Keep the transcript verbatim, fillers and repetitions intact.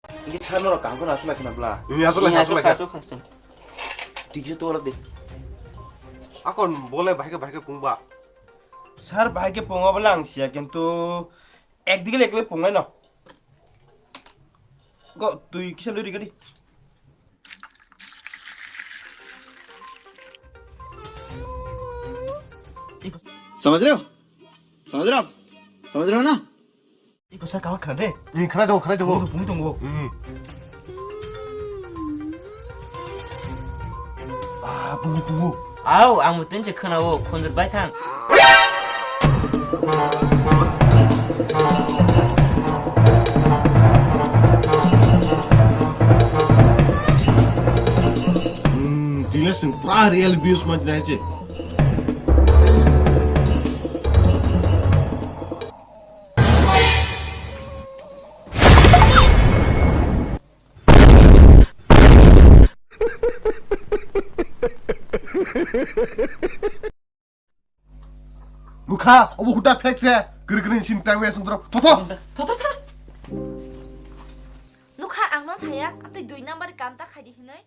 Ini sir norok kaham kheno aswk lai khna bla. Ini aswk lai, ini aswk lai aswk kha. Aswk kha. Twi kisa tuwalak di. Akon bole bahai khe, bahai khe pungba. Sir bahai khe pungba bwla ang siya, kintu ekdige lekle pungnai no. Go twi kisa luri gadi. समझ रहे हो? समझ रहे हो आप? समझ रहे हो ना? Iko sir, kama khna de. Ni khna do, khna do. Pung tongo. Hmm. Ah, pungu, pungu. Au, ang bo tini se khna o, khonjor bai thang. Hmm, tini sing pra real views ma jinai se. Nukha, obo huda fake se, giri giri sin tangwe sung tro. Tho, tho. Tho, tho, tho. Nukha, ang no thaya, atwi dui number kam ta khaidi hinoi.